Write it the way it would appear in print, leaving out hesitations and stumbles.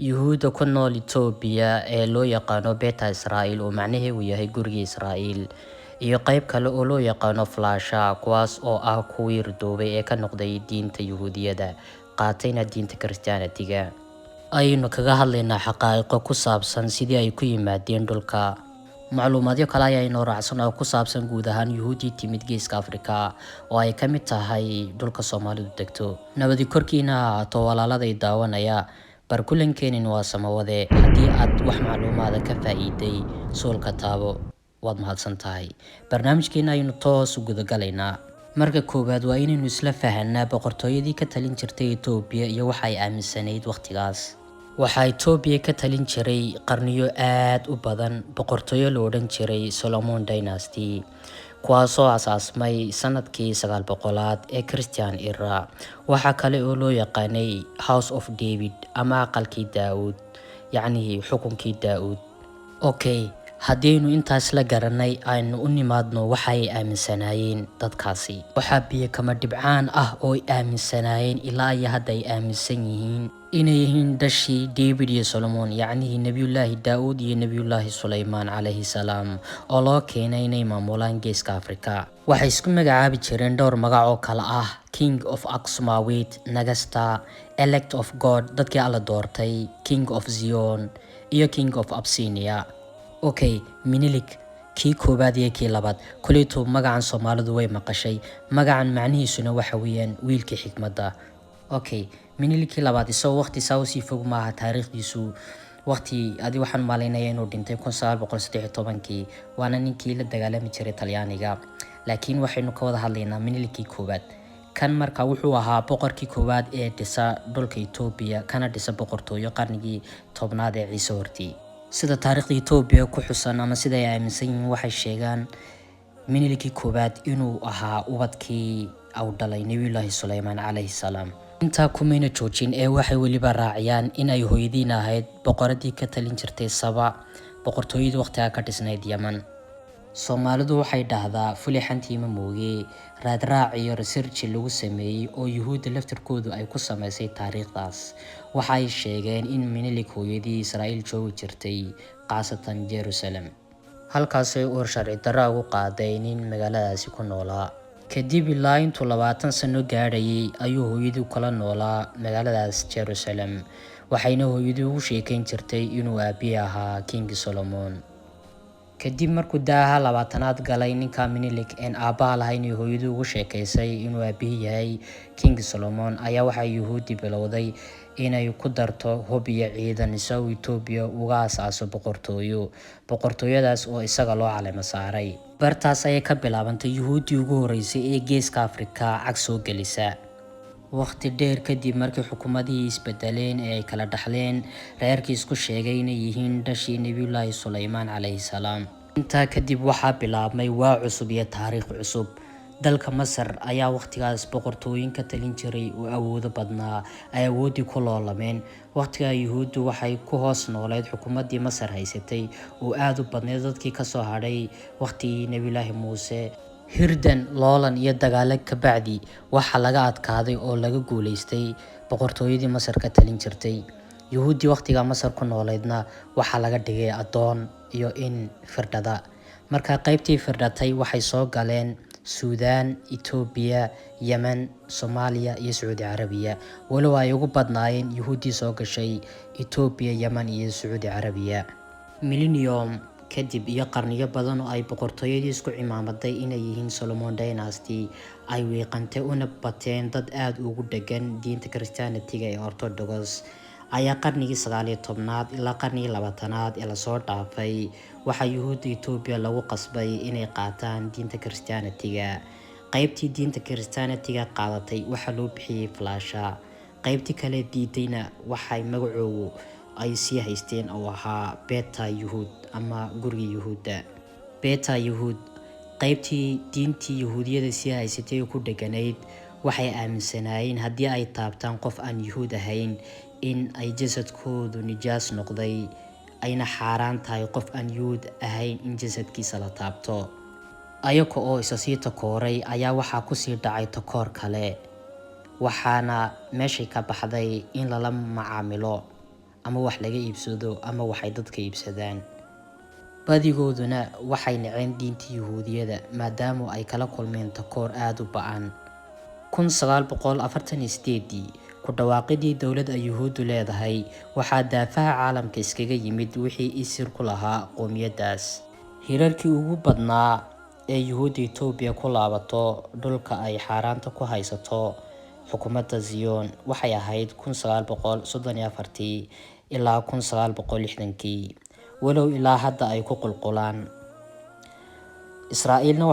Yuhuudda ku nool Itoobiya ee loo yaqaano Beta Israel, oo macnaheedu yahay guriga Israa'iil, iyo qayb kale oo loo yaqaano Falasha, kuwaas oo ah kuwii ridoobay ee ka noqday diinta Yuhuudiyada, qaatayna diinta Kiristaanatiga. Ayaynu kaga hadlaynaa xaqaa'iqo ku saabsan sidii ay ku yimaadeen dhulka. Macluumaadyo kale ayaa inoo raacsan oo ku saabsan guud ahaan Yuhuuddii timid Geeska Afrika, oo ay ka mid tahay dhulka Soomaalidu degto. Nabadi korkiina ha ahaato, walaaladay daawanaya. Barkulankeenin waa samawade. Haddii aad wax macluumaada ka faa'iiday, suulka taabo, waad mahadsan tahay. Barnaamijkeena ayaynu toos u gudagalaynaa. Marka koowaad, waa inaynu isla fahanaa boqortooyadii ka talin jirtay Itoobiya iyo waxa ay aaminsanayd waqtigaas. Waxaa Itoobiya ka talin jiray qarniyo aad u badan boqortooyo la odhan jiray Solomon Dynasty, kuwaasoo asaasmay sanadkii 900aad ee Christian era. Waxaa kale oo loo yaqaanay House of David ama aqalkii Daa'uud, yacni xukunkii Daa'uud. Okay, haddaynu intaas la garanay, aynu u nimaadno waxa ay aaminsanaayeen dadkaasi. Waxaa biyo kama dhibcaan ah oo ay aaminsanaayeen, ilaa iyo hadda ay aaminsan yihiin, inay yihiin dhashii David iyo Solomon, yacnihii Nebiyullaahi Daa'uud iyo Nebiyullaahi Sulaymaan calayhi salaam, oo loo keenay inay maamulaan Geeska Afrika. Waxay isku magacaabi jireen dhowr magac oo kale ah King of Aksumawit, Nagasta, Elect of God, dadkii Alla doortay, King of Zion iyo King of Abyssinia. Okay, Minilik kii koowaad iyo kii labaad koleyto magacan Soomaalidu way maqashay. Magacan macnihiisuna waxa weeyaan wiilkii xikmadda. Okay, Minilikii labaad isagoo waqti saa usii fog maaha taariikhdiisu. Waqti adi waxaan malaynaya inuu dhintay 1913-kii, waana ninkii la dagaalami jiray Talyaaniga, laakiin waxaynu ka wada hadlaynaa Minilikii koowaad. Kan marka wuxuu ahaa boqorkii koowaad ee dhisa dhulka Itoobiya, kana dhisa boqortooyo qarnigii 10aad ee Ciise hortii. Sida taariikhda Itoobiya ku xusan ama sida ay aaminsan yihiin, waxay sheegaan Minilikii koowaad inuu ahaa ubadkii uu dhalay Nebiyullaahi Suleymaan calayhi salaam. Intaa kumayna joojin ee waxay weliba raaciyaan in ay hooyadiin ahayd boqoradii ka talin jirtay Saba, boqortooyadii waqtigaa ka dhisnayd Yaman. Soomaalidu waxay dhahdaa fulixantiima mooge. Raadraac iyo research lagu sameeyey oo Yuhuudda laftirkoodu ay ku sameysay taariikhdaas, waxa ay sheegeen in Minilik hooyadii Israa'iil joogi jirtay, khaasatan Jerusalem, halkaasay uur sharci darro ugu qaaday nin magaaladaasi ku noolaa. Kadib ilaa intuu 20 sano gaadhayay ayuu hooyadii kula noolaa magaaladaas Jerusalem, waxayna hooyadii ugu sheekeyn jirtay inuu aabbihi ahaa King Solomon. Kadib markuu daaha 20aad galay ninka Minilik een aabbaha lahayn iyo hooyadii ugu sheekeysay inuu aabbihi yahay King Solomon, ayaa waxaa Yuhuuddi bilowday inay ku darto hub iyo ciidan isagoo Itoobiya uga asaaso boqortooyo, boqortooyadaas oo isaga loo calamo saaray. Bartaas ayay ka bilaabantay Yuhuuddii ugu horeysay ee Geeska Afrika cag soo gelisa. Waqti dheer kadib, markii xukuumadihii isbedeleen ee ay kala dhaxleen reerkii isku sheegay inay yihiin dhashii Nebiyullaahi Suleymaan calayhi salaam, intaa kadib waxaa bilaabmay waa cusub iyo taariikh cusub. Dalka Masar ayaa waqtigaas boqortooyin ka talin jiray oo awoodo badnaa ay awooddii ku loolameen. Waqtigaa Yuhuuddu waxay ku hoos nooleyd xukuumaddii Masar haysatay oo aada u badneyd dadkii kasoo hadhay waqtigii Nebiyullaahi Muuse. Hirdan, loolan iyo dagaalo kabacdi, waxaa laga adkaaday oo laga guuleystay boqortooyadii Masar ka talin jirtay. Yuhuuddii waqtigaa Masar ku nooleydna waxaa laga dhigay addoon iyo in firdhada. Marka qaybtii firdhatay waxay soo galeen Suudaan, Itoobiya, Yemen, Soomaaliya iyo Sacuudi Carabiya, walow ay ugu badnaayeen Yuhuuddii soo gashay Itoobiya, Yemen iyo Sacuudi Carabiya. Millennium kadib iyo qarniyo badan oo ay boqortooyadii isku cimaamaday inay yihiin Solomon Dynasty ay wiiqantay, una bateen dad aada ugu dhegan diinta Christianity-ga ee Orthodox, ayaa qarnigii 19aad ilaa qarnigii 20aad ee lasoo dhaafay waxaa Yuhuudda Itoobiya lagu qasbay inay qaataan diinta Christianity-ga. Qaybtii diinta Christianity-ga qaadatay waxaa loo bixiyey Falasha, qaybtii kale diidayna waxay magacoogu ay sii haysteen oo ahaa Beta Yuhuud ama guriga Yuhuudda, Beta Yuhuud. Qaybtii diintii Yuhuudiyada sii haysatay oo ku dheganayd waxay aaminsanaayeen haddii ay taabtaan qof aan Yuhuud ahayn in ay jasadkoodu nijaas noqday, ayna xaaraan tahay qof aan Yuhuud ahayn in jasadkiisa la taabto. Ayaga oo isa sii takooray ayaa waxaa kusii dhacay takoor kale, waxaana meeshay ka baxday in lala macaamilo. ama wax laga iibsado ama waxay dadka iibsadaan. Badigooduna waxay naceen diinta Yuhuudiyada maadaama ay kala kulmeen takoor aad u ba'an. 1948-dii, ku dhawaaqidii dowlad ay Yuhuuddu leedahay, waxaa daafaha caalamka iskaga yimid wixii isir ku lahaa qowmiyaddaas. Hirarkii ugu badnaa ee Yuhuudda Itoobiya ku laabato dhulka ay xaaraanta ku haysato xukuumadda Zion waxay ahayd 1934-tii ilaa 1960-kii, walow ilaa hadda ay ku qulqulaan. Israa'iilna.